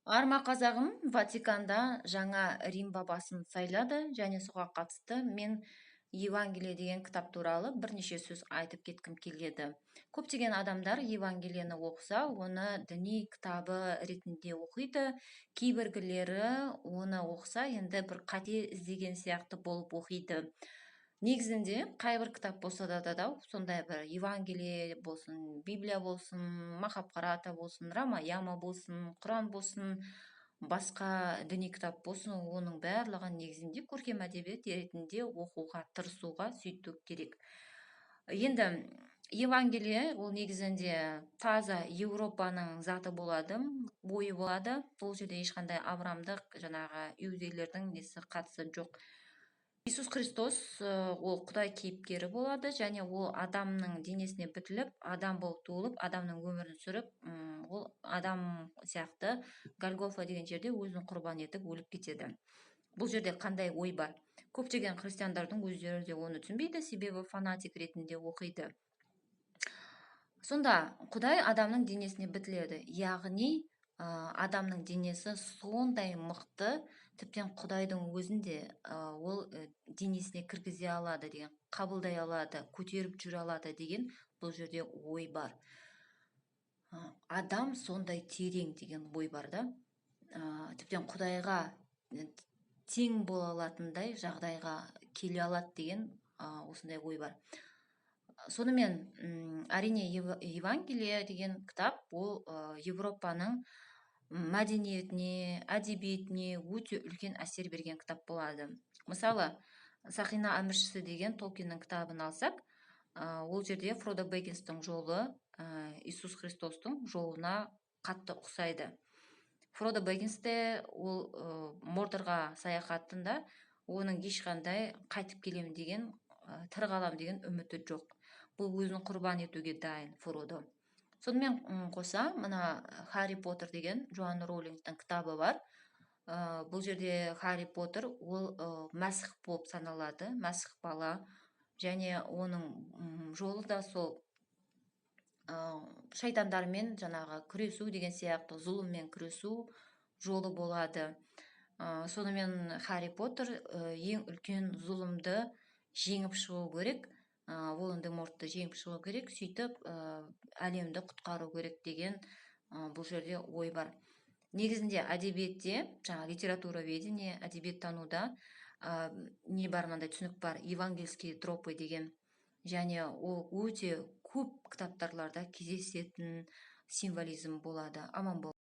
Арма, қазағым, Ватиканда жаңа Рим папасын сайлады және соған қатысты мен Евангелие деген кітап туралы бірнеше сөз айтып кеткім келеді. Көптеген адамдар Евангелиені оқыса, оны діни кітабы ретінде оқиды. Кейбіргілері оны оқыса, енді бір қате іздеген сияқты болып оқиды. Негізінде қайбір кітап болса да, сондай бір Евангелие болсын, Библия болсын, Махабхарата болсын, Рамаяна болсын, Құран болсын, басқа діни кітап болсын, оның барлығын негізінде көркем әдебиет ретінде оқуға тырысуға, сөйту керек. Енді Евангелие ол негізінде таза Еуропаның заты болады, ойы болады. Бұл жерде ешқандай авраамдық, жаңағы иудейлердің несі, қатысы жоқ. Иисус Христос ол Құдай кейіпкері болады және ол адамның денесіне бітіліп, адам болып туылып, адамның өмірін сүріп, ол адам сияқты Голгофа деген жерде өзін құрбан етіп, өліп кетеді. Бұл жерде қандай ой бар? Көптеген христиандардың өздері де оны түсінбейді, себебі фанатик ретінде оқиды. Сонда Құдай адамның денесіне бітіледі, яғни адамның денесі сондай мықты, тіптен Құдайдың өзін де ол денесіне кіргізе алады деген, қабылдай алады, көтеріп жүре алады деген бұл жерде ой бар. Адам сондай терең деген ой бар да, тіптен Құдайға тең бола алатындай жағдайға келе алады деген осындай ой бар. Сонымен, әрине, Евангелие деген кітап ол Европаның мәдениетіне, әдебиетіне өте үлкен әсер берген кітап болады. Мысалы, «Сақина әміршісі» деген Толкиннің кітабын алсақ, ол жерде Фродо Бэггинстің жолы Иисус Христостың жолына қатты ұқсайды. Фродо Бэггинс те ол Мордорға саяхатында оның ешқандай қайтып келемін деген, тірі қаламын деген үміті жоқ. Бұл өзін құрбан етуге дайын Фродо. Сонымен қоса мына «Харри Поттер» деген Джоан Роулингтің кітабы бар. Бұл жерде Харри Поттер ол Мәсіх болып саналады, Мәсіх бала, және оның жолы да сол шайтандармен жаңағы күресу деген сияқты, зұлыммен күресу жолы болады. Сонымен Харри Поттер ең үлкен зұлымды жеңіп шығу керек, Волан де Мортты жеңіп шығу керек, сөйтіп әлемді құтқару керек деген бұл жерде ой бар. Негізінде әдебиетте, жаңа литературоведение, әдебиеттануда не бар, мынандай түсінік бар: евангельские тропы деген, және ол өте көп кітаптарларда кездесетін символизм болады. Аман бол.